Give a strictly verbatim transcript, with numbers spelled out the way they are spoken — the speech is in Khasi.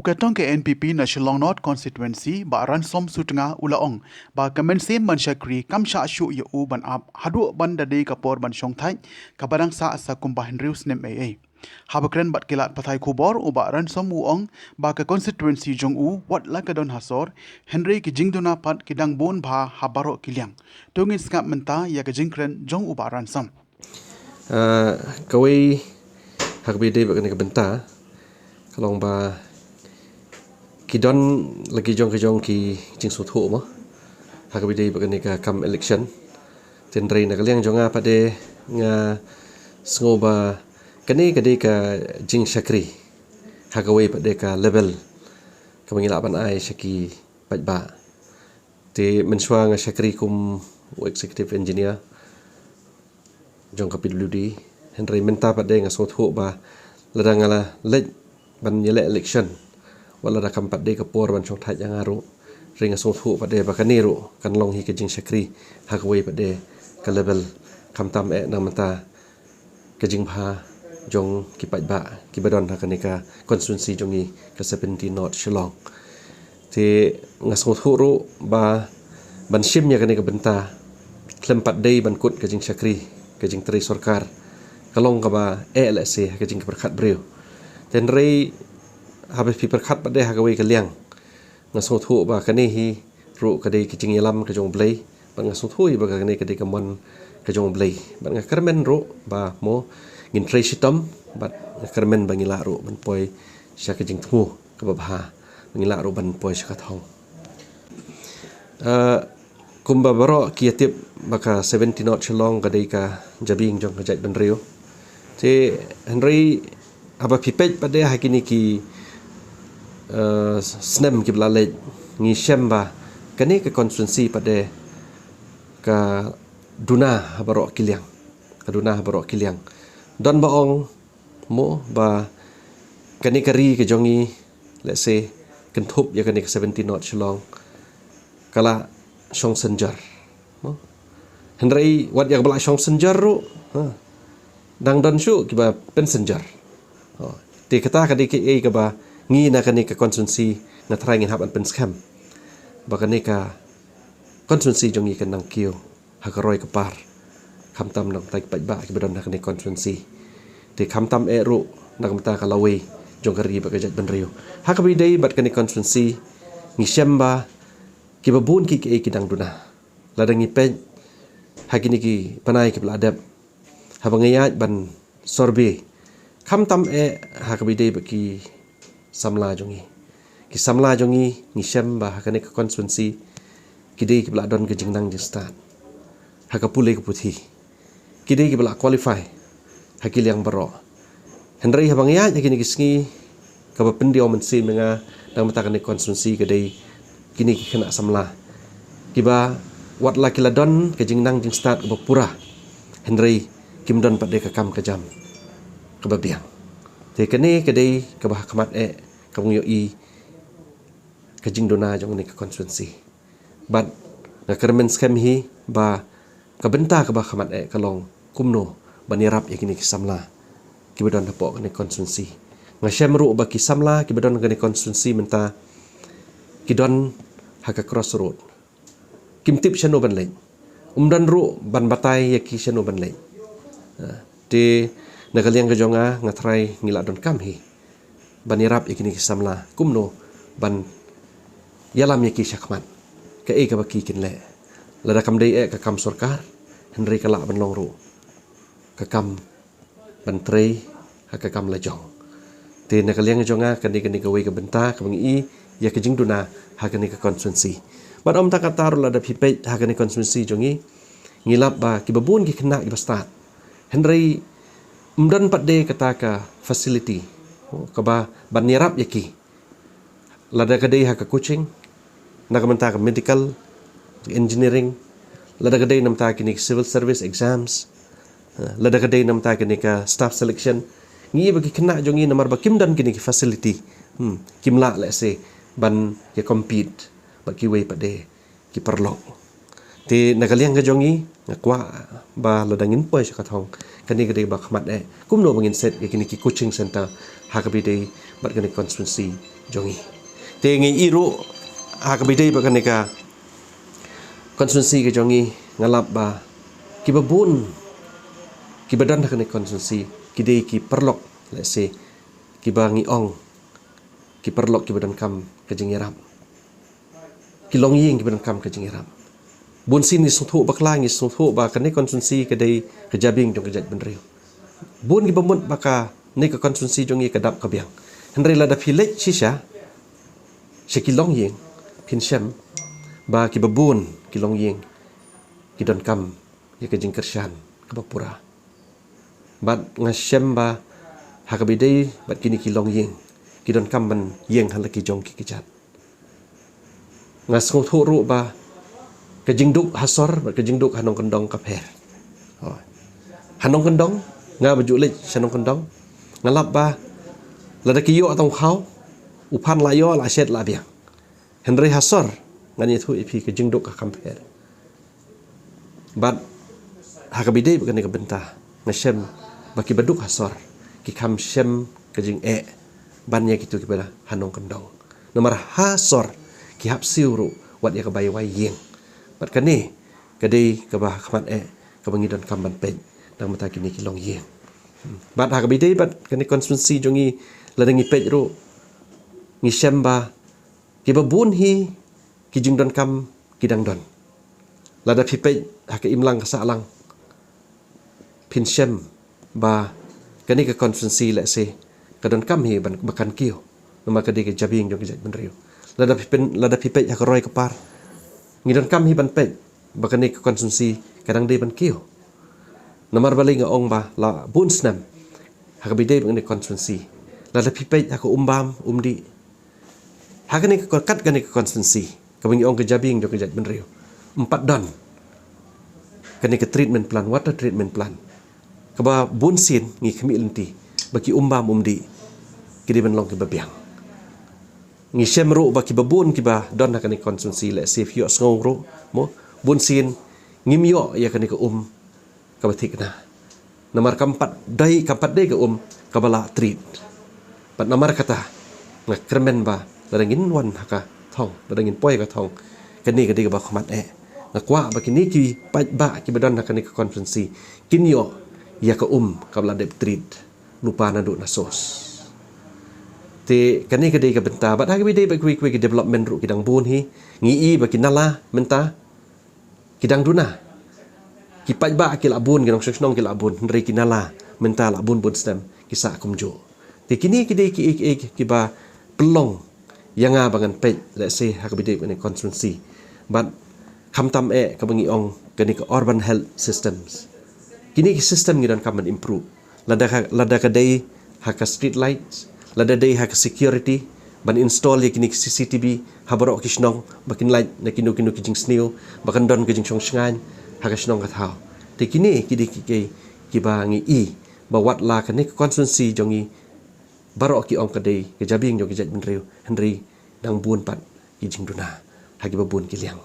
U katong ka N P P na Shillong North Constituency, Bah Ransom Sutnga, u la ong ba ka mynsiem ban shakri kam shah shuh ïa u ban ap haduh ban da dei ka por ban shongthait kaba dang sah sa kumba hynriew snem ei ei. Haba kren bad ki lad pathai khubor, u Bah Ransom u ong ba ka constituency jong u wat la ka don ha sor, hynrei ki jingduna pat ki dang bun bha ha baroh ki liang. To ngin sngap mynta ïa ka jingkren jong u Bah Ransom. Uh, kawei ha kaba ïadei bad kane ka bynta ka long ba ki don la ki jong ki jong ki jingsngewthuh mo ha kaba ïadei bad kane ka kam election. Hynrei na ka liang jong nga pat de nga sngew ba kane ka dei ka jingshakri ha kawei pat de ka level kaba ngi lah ban ai sha ki paidbah. Te mynshuwa nga shakri kum u executive engineer jong ka P W D. Hynrei mynta pat de nga sngewthuh ba lada nga la leit ban ïaleh election, wat lada kam pat de ka por ban shongthait ïa nga ruh, hynrei nga sngewthuh pat de ba kane ruh kan long hi ka jingshakri ha kawei pat de ka level, khamtam eh na mynta ka jingbha jong ki paidbah kiba don ha kane ka constituency jong ngi ka seventeen North Shillong. Te nga sngewthuh ruh ba ban shim ïa kane ka bynta khlem pat dei ban kut ka jingshakri, ka jingtrei sorkar, ka long kaba eh lehse ha ka jingpyrkhat briew. Hynrei haba phi pyrkhat pat de ha kawei ka liang, nga sngewthuh ba kane hi ruh ka dei ka jingïalam ka jong U Blei, bad nga sngewthuh hi ba kane ka dei ka mon ka jong U Blei. Bad nga kyrmen ruh ba mo ngin trei shitom, bad nga kyrmen ba ngi lah ruh ban poi sha ka jingthmu kaba bha, ba ngi lah ruh ban poi sha ka thong. Uh, kumba baroh ki ïa tip ba ka seventeen North Shillong ka dei ka jabieng jong ka jaitbynriew. Te hynrei haba phi peit pat de ha kine ki uh, snem kiba la leit, ngi shem ba kane ka constituency pat de ka duna ha baroh ki liang, ka duna ha baroh ki liang. Don ba ong mo ba kane ka ri ka jong ngi, lehse kynthup ïa kane ka seventeen North Shillong, ka la shong synjar mo. Hynrei wat ïa kaba la shong synjar ruh, ha, dang don shuh kiba pynsynjar. Oh, te kata ka dei kaei kaba ngi na kane ka constituency nga tharai ngin hap ban pynskhem ba kane ka constituency jong ngi kan nang kiew ha ka roi ka par, khamtam na ka bynta ki paidbah kiba don ha kane ka constituency. Te khamtam eh ruh na ka bynta ka lawei jong ka ri bad ka jaitbynriew. Ha kaba ïadei bad kane ka constituency, ngi shem ba kiba bun ki kaei ki dang duna. Lada ngi peit ha kine ki bnai kiba la dep, haba nga ïaid ban survey, khamtam eh ha kaba ïadei bad ki samla jong ngi. Ki samla jong ngi, ngi shem ba ha kane ka constituency ki dei kiba la don ka jingnang jingstad ha ka pule ka puthi. Ki dei kiba la qualify ha ki liang baroh. Hynrei haba nga ïaid ha kine ki sngi, kaba pyndiaw mynsiem ïa nga na ka bynta kane ka constituency ka dei kine ki khynnah samla kiba wat la ki la don ka jingnang jingstad kaba pura, hynrei kim don pat de ka kam ka jam kaba biang. Te kane ka dei kaba ha khmat eh kaba nga ïohi ka jingduna jong kane ka constituency. Bad nga kyrmen skhem hi ba ka bynta kaba ha khmat eh ka long kumno ban ïarap ïa kine ki samla kiba don hapoh kane ka constituency. Nga shem ruh ba ki samla kiba don ha kane ka constituency mynta ki don ha ka crossroad. Kim tip shano ban leit. Um don ruh ban batai ïa ki shano ban leit. Ha, te na ka liang ka jong nga, nga tharai ngi la donkam hi ban ïarap ïa kine ki samla kumno ban ïalam ïa ki shakhmat. Kaei kaba ki kin leh. Lada kam dei eh ka kam sorkar, hynrei ka lah ban long ruh ka kam ban trei ha ka kam lajong. Te na ka liang jong nga, kane kane kawei ka bynta kaba ngi i ïa ka jingduna ha kane ka constituency. Bad ym tang kata ruh, lada phi peit ha kane ka constituency jong ngi, ngi lap ba kiba bun ki khynnah kiba stad, hynrei ym don pat de kata ka facility kaba ban ïarap ïa ki. Lada ka dei ha ka coaching na ka bynta ka medical, engineering, lada ka dei na bynta kine ki civil service exams, eh, lada ka dei na bynta kine ka staff selection. Ngi i ba ki khynnah jong ngi, namar ba kim don kine ki facility, hmm, kim lah lehse ban ïa compete bad kiwei pat de ki paralok. Te na ka liang ka jong ngi, Nga kwah ba lada ngin poi sha ka thong, kane ka dei ba khmat eh kumno ba ngin set ïa kine ki coaching center ha kaba ïadei bad kane ka constituency jong ngi. Te ngi ïohi ruh ha kaba ïadei bad kane ka constituency ka jong ngi, nga lap ba kiba bun kiba don ha kane ka constituency ki dei ki paralok, let's say, kiba ngi ong ki paralok kiba donkam ka jingïarap, ki longïing kiba donkam ka jingïarap. Bun sien ngi sngewthuh bakla, ngi sngewthuh ba kane ka constituency ka dei ka jabieng jong ka jaitbynriew. Bun kiba mut ba kane ka constituency jong ngi ka dap ka biang. Hynrei lada phi leit shisha sha ki longïing, phin shem ba kiba bun ki longïing ki donkam ïa ka jingkyrshan kaba pura. Bad nga shem ba ha kaba ïadei bad kine ki longïing, ki donkam ban ïeng ha la ki jong ki kjat. Nga sngewthuh ruh ba ka jingduk ha sor bad ka jingduk ha nongkyndong ka pher. Oh. Ha nongkyndong, nga ba ju leit sha nongkyndong, nga lap ba lada ki ïoh tang u khaw, u phan la ïoh, la shet la biang. Hynrei ha sor, ngan ïathuh ïa phi, ka jingduk ka kham pher. Bad ha kaba ïadei bad kane ka bynta, nga shem ba kiba duk ha sor ki kham shem ka jingeh ban ïa kito kiba ha nongkyndong. Namar ha sor ki hap siew ruh wat ïa ka bai wai ïing. Bad kane ka dei kaba ha khmat eh kaba ngi donkam ban peit na ka bynta kine ki longïing. Bad ha kaba ïadei bad kane ka constituency jong ngi, lada ngi peit ruh, ngi shem ba kiba bun hi ki jingdonkam ki dang don. Lada phi peit ha ka imlang ka sahlang, phin shem ba kane ka constituency, let's say, ka donkam hi ban, ba kan kiew, namar ka dei ka jabieng jong ka jaitbynriew. Lada phi pyn, lada phi peit ha ka roi ka par, ngi donkam hi ban peit ba kane ka constituency ka dang dei ban kiew. Namar balei nga ong ba la bun snem ha kaba ïadei bad kane ka constituency, lada phi peit ha ka Umbam Umdih, ha kane ka, kat kane ka constituency kaba ngi ong ka jabieng jong ka jaitbynriew, ym pat don kane ka treatment plant, water treatment plant, kaba bun sien ngi khmih lynti ba ki Umbam Umdih ki dei ban long kiba biang. Ngi shem ruh ba kiba bun kiba don ha kane ka constituency, let's say, phi ïohsngew ruh, mo, bun sien ngim ïoh ïa kane ka um kaba thikna. Namar kam pat dei, kam pat dei ka um kaba la treat. Bad namar kata, nga kyrmen ba lada ngin wan ha ka thong, lada ngin poi ha ka thong, kane ka dei kaba khmat eh. Nga kwah ba kine ki paidbah kiba don ha kane ka constituency kin ïoh ïa ka um kaba la dep treat lypa naduh na source. Te kane ka dei ka bynta, bad ha kaba ïadei bad kiwei kiwei ki development ruh ki dang bun hi, ngi i ba ki nala mynta ki dang duna. Ki paidbah ki la bun, ki nongshong shnong ki la bun, hynrei ki nala mynta la bun bun snem ki sah kumjuh. Te kine ki dei kiei kiei kiba pynlong ïa nga ba ngan peit, let's say, ha kaba ïadei bad kane ka constituency. Bad khamtam eh kaba ngi ong kane ka urban health systems. Kine ki system ngi donkam ban improve. Lada ka, lada ka dei ha ka street lights, lada dei ha ka security, ban install ïa kine ki C C T V ha baroh ki shnong, ba kin lait na kino kino ki jingsniew, ba kan don ka jingshong shngaiñ ha ka shnong ka thaw. Te kine ki dei kiei kiei kiba ngi i ba wat la kane ka constituency jong ngi baroh ki ong ka dei ka jabieng jong ka jaitbynriew, hynrei dang bun pat ki jingduna ha kiba bun ki liang.